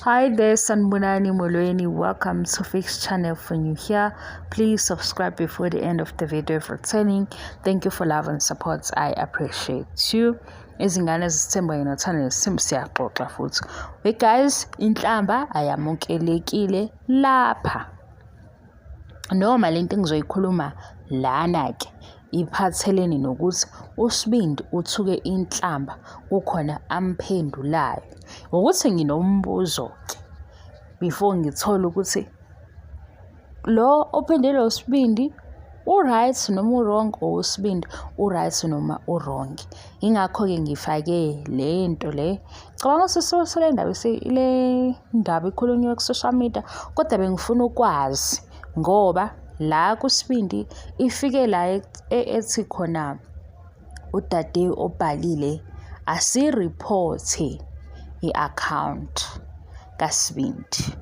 Hi there, Sanbonani Molweni. Welcome to Fix Channel. For new here, please subscribe before the end of the video if returning. Thank you for love and support. I appreciate you. Izingane zithemba yena thanda nesithembu siyaxoxa futhi. We guys, inhlamba ayamukelekile lapha. Noma lento engizoyikhuluma lana-ke iphathelene nokuthi uSibindi uthuke inhlamba kukhona amphendulayo. Ukuthi nginombuzo-ke before ngithole ukuthi lo ophendule uSibindi u-right noma u-wrong or uSibindi u-right noma u-wrong. Yingakho-ke ngifake le nto le. Cabanga ukuthi le ndaba le ndaba ikhulunyiwe ku-social media kodwa bengifuna ukwazi ngoba la kuSibindi ifike la ethi khona udade obhalile asiriphothe i-akhawunti kaSibindi.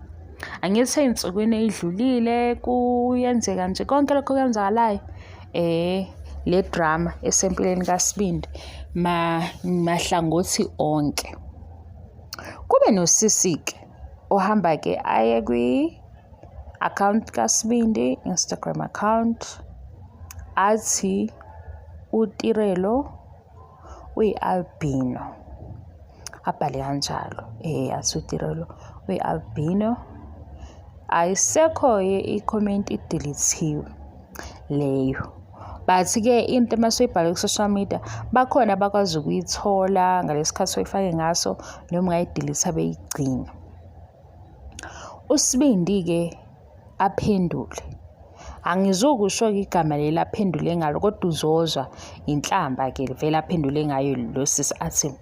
Angithi ey'nsukwini ey'dlulile kuyenzeka nje konke lokho okwenzakalayo le drama esempilweni kaSibindi mahlangothi onke. Kube nosisi-ke ohamba-ke aye kwi-akhawunti kaSibindi, Instagram account, athi uTirelo uyi-albino. Abhale kanjalo athi uTirelo uyi-albino. Ayisekho-ke i-comment i-delete-iwe leyo. But-ke into uma usuyibhale ku-social media bakhona abakwazi ukuyithola ngalesi khathi oyifake ngaso noma ungayi-delete-a beyigcine. USibindi-ke aphendule. Angizukusho-ke igama leli aphendule ngalo kodwa uzozwa inhlamba-ke vele aphendule ngayo lo sisi athi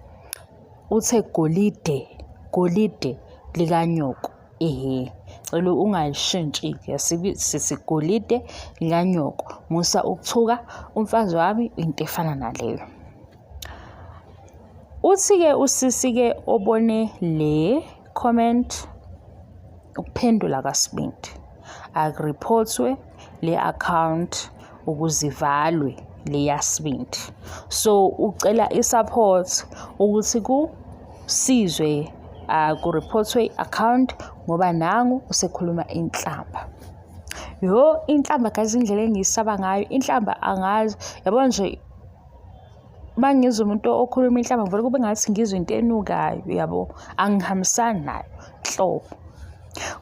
uthe golide, golide likanyoko. Ehhe, cela ungalishintshi-ke sithi golide likanyoko. Musa ukuthuka umfazi wami into efana naleyo. Uthi-ke usisi-ke obone le comment ukuphendula kaSibindi akuriphothwe le account ukuze ivalwe le yaSibindi. So ucela i-support ukuthi kusizwe kuriphothwe i-account ngoba nangu usekhuluma inhlamba. Yo, inhlamba guys indlela engiyisaba ngayo inhlamba angazi yabo nje uma ngizwa umuntu okhuluma inhlamba ngivele kube ngathi ngizwa into enukayo yabo, angihambisani nayo nhlobo.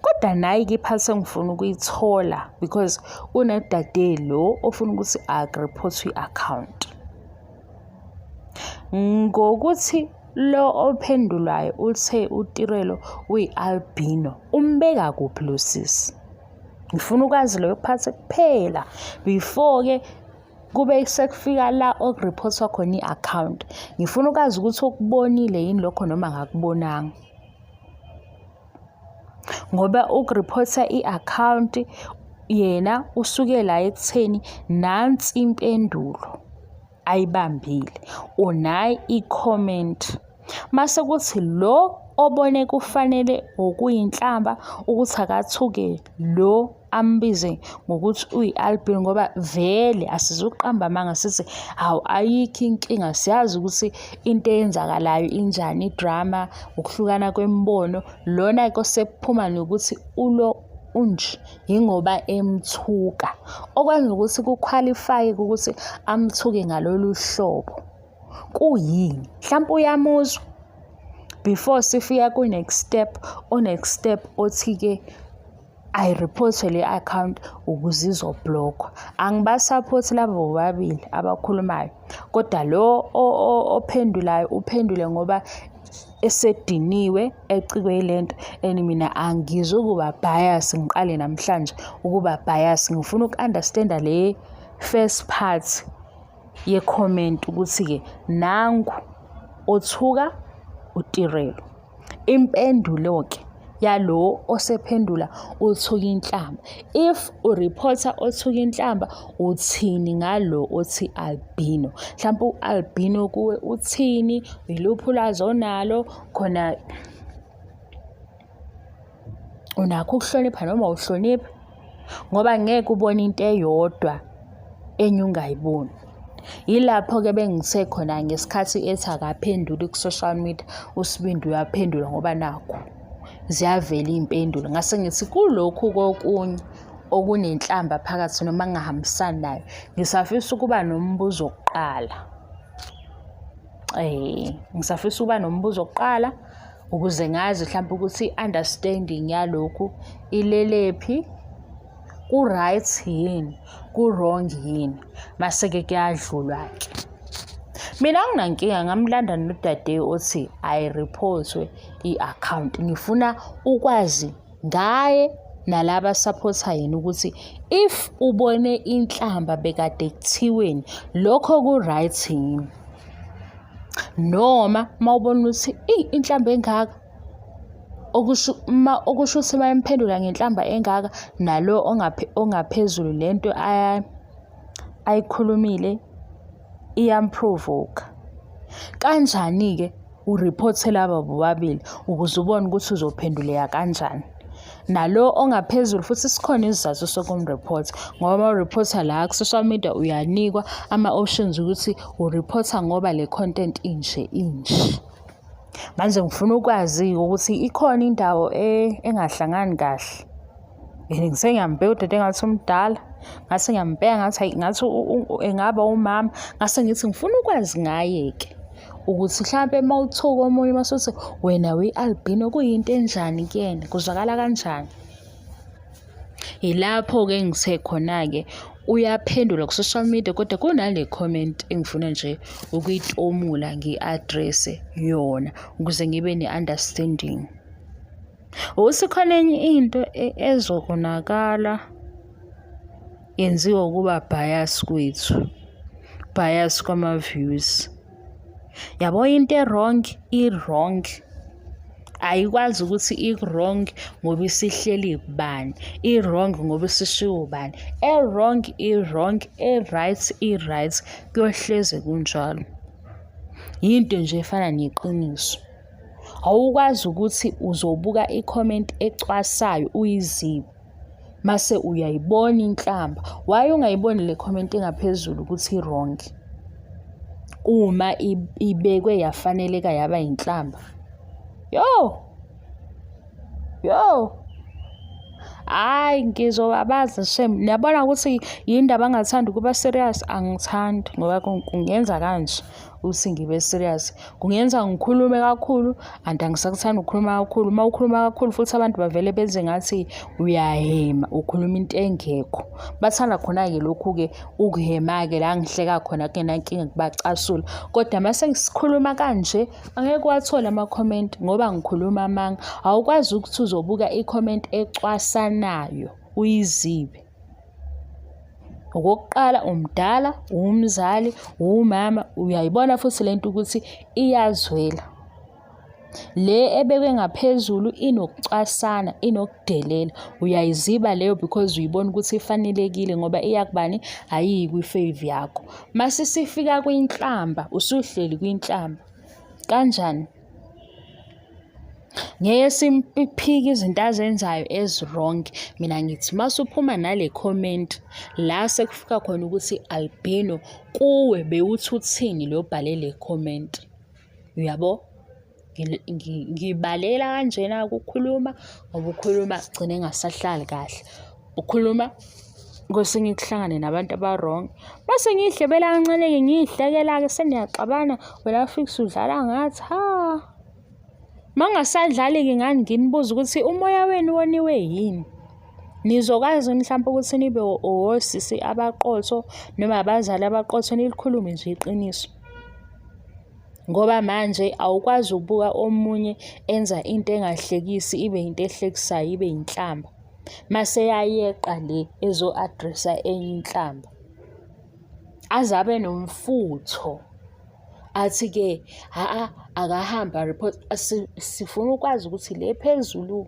Kodwa nayi-ke i-part engifuna ukuyithola because kunodade lo ofuna ukuthi akuriphothwe i-akhawunti. Ngokuthi lo ophendulayo uthe uTirelo uyi-albino, umbeka kuphi lo sisi? Ngifuna ukwazi leyo part kuphela before-ke kube sekufika la okuriphothwa khona i-akhawunti. Ngifuna ukwazi ukuthi ukubonile yini lokho noma akakubonanga. Ngoba ukuriphotha i-akhawunti yena usuke la ekutheni nansi impendulo ayibambile or nayi i-comment. Mase kuthi lo obone kufanele okuyinhlamba ukuthi akathuke lo ambize ngokuthi uyi-albino ngoba vele asizukuqamba amanga sithi hawu ayikho inkinga siyazi ukuthi into eyenzakalayo injani idrama ukuhlukana kwemibono lona-ke osekuphuma nokuthi ulo unje yingoba emthuka okwenza ukuthi kukhwalifaye ukuthi amthuke ngalolu hlobo. Kuyini? Mhlampe uyamuzwa before sifika ku-next step, o-next step othi-ke ayiriphothwe le account ukuze izobhlokhwa. Angibasaphothi laba bobabili abakhulumayo, kodwa lo ophendulayo uphendule ngoba esediniwe ecikwe yile nto and mina angizukuba bias ngiqale namhlanje ukuba bias ngifuna uku-understand-a le first part ye-comment ukuthi-ke nangu othuka uTirelo. Impendulo-ke yalo osephendula uthuka inhlamba. If urephotha othuka inhlamba uthini ngalo othi albino? Mhlampe u-albino kuwe uthini? Iluphi ulwazi onalo khona unakho ukuhlonipha noma awuhloniphi? Ngoba ngeke ubone into eyodwa enye ungayiboni. Yilapho-ke bengithe khona ngesikhathi ethi akaphenduli ku-social media, uSibindi uyaphendula ngoba nakhu. Ziyavela iy'mpendulo. Ngase ngithi kulokhu kokunye okunenhlamba phakathi noma ngingahambisani nayo, ngisafisa ukuba nombuzo kuqala. Ngisafisa ukuba nombuzo kuqala ukuze ngazi hlampe ukuthi i-understanding yalokhu ilelephi, ku-right yini, ku-wrong yini, mase-ke kuyadlulwa-ke. Mina anginankinga ngamlanda nodade othi ayiriphothwe i-akhawunti. Ngifuna ukwazi ngaye nalaba asaphotha yena ukuthi if ubone inhlamba bekade kuthiweni lokho ku-right yini, noma uma ubona ukuthi eyi inhlamba engaka okusho uma okusho ukuthi uma emphendula ngenhlamba engaka nalo ongaphezulu lento ayikhulumile iyamphrovoka. Kanjani-ke uriphothe laba bobabili ukuze ubone ukuthi uzophenduleka kanjani. Nalo ongaphezulu futhi sikhona isizathu sokumriphotha ngoba uma uriphotha la ku-social media uyanikwa ama-options ukuthi uriphotha ngoba le content inje inje. Manje ngifuna ukwazi-ke ukuthi ikhona indawo engahlangani kahle. And ngisengiyambheka udade engathi umdala, ngase ngiyambheka ngathi hhayi ngathi engaba umama. Ngase ngithi ngifuna ukwazi ngaye-ke ukuthi hlampe uma uthuka omunye mase uthi wena wi-albino kuyinto enjani kuyena, kuzwakala kanjani? Yilapho-ke engithe khona-ke uyaphendula ku-social media kodwa kunale comment engifuna nje ukuyitomula ngiyi-address-e yona ukuze ngibe ne-understanding. Ukuthi khona enye into ezokonakala yenziwa ukuba bias kwethu, bias kwama-views. Yabo into e-wrong i-wrong. Ayikwazi ukuthi i-wrong ngoba isihleli kubani, i-wrong ngoba isishiwo ubani. E-wrong i-wrong, e-right i-right, kuyohleze kunjalo. Yinto nje efana neqiniso. Awukwazi ukuthi uzobuka i-comment ecwasayo uyizibe mase uyayibona inhlamba. Why ungayiboni le comment engaphezulu ukuthi i-wrong? Uma ibekwe yafaneleka yaba inhlamba. Yo! Yo! Hhayi ngizobabaza shame. Niyabona ukuthi yindaba angathandi ukuba serious? Angithandi ngoba kungenza kanje ukuthi ngibe serious. Kungenza ngikhulume kakhulu and angisakuthandi ukukhuluma kakhulu. Uma ukhuluma kakhulu futhi abantu bavele benze ngathi uyahhema, ukhuluma into engekho. Bathanda khona-ke lokhu-ke ukuhhema-ke la ngihleka khona kungenankinga kubacasula. Kodwa uma sesikhuluma kanje Angeke uwathole ama-comment ngoba ngikhuluma amanga. Awukwazi ukuthi uzobuka i-comment ecwasanayo uyizibe. Okokuqala umdala, uwumzali, uwumama, uyayibona futhi le nto ukuthi iyazwela. Le ebekwe ngaphezulu inokucwasana, inokudelela. Uyayiziba leyo because uyibona ukuthi ifanelekile ngoba iyakubani, ayiyi kwi-favour yakho. Mase sifika kwinhlamba, usuhleli kwinhlamba. Kanjani? Ngeke simphike izinto azenzayo ezi-wrong. Mina ngithi masuphuma nale comment la sekufika khona ukuthi albino kuwe bewuthi uthini lo obhale le comment. Uyabo? Ngibalela kanjena ukukhuluma ngoba ukhuluma gcine engasahlali kahle. Ukhuluma kwesinye kuhlangane nabantu aba-wrong. Mase ngiyihlebela kancane-ke ngiyihlekela-ke seniyaxabana wena Fiks udlala ngathi ha. Uma ngingasadlali-ke ngani nginibuze ukuthi umoya wenu woniwe yini? Nizokwazi mhlampe ukuthi nibe osisi abaqotho noma abazali abaqotho nilikhulume nje iqiniso. Ngoba manje awukwazi ukubuka omunye enza into engahlekisi ibe into ehlekisayo ibe inhlamba. Mase yayeqa le ezo-address-a enye inhlamba. Aze abe nomfutho athi-ke ha-a akahambe a-report. Sifuna ukwazi ukuthi le phezulu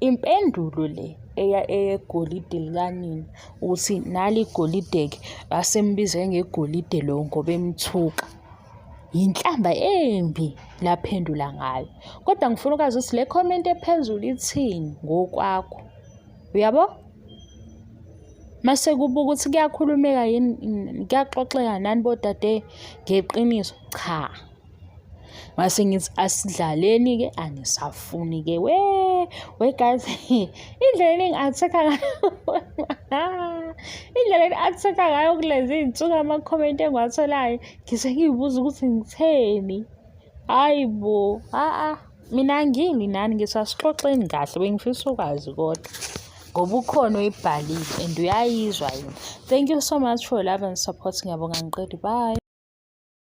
impendulo le eya eyegolide likanina ukuthi nali igolide-ke basembize ngegolide lo ngoba emthuka. Yinhlamba embi laphendula ngayo. Kodwa ngifuna ukwazi ukuthi le comment ephezulu ithini ngokwakho. Uyabo? Mase kuba ukuthi kuyakhulumeka yini, kuyaxoxeka nani bodade ngeqiniso? Cha. Mase ngithi asidlaleni-ke anisafuni-ke we we guys indlela eningi-attack-a ngayo indlela eni-attack-a ngayo kulezi iy'nsuku ama-comment engiwatholayo ngize ngiy'buza ukuthi ngitheni. Hhayi bo, a-a mina angilwi nani ngithi asixoxeni kahle bengifisa ukwazi kodwa ngoba ukhona oyibhalile and uyayizwa yena. Thank you so much for your love and support. Ngiyabonga ngiqedi, bye.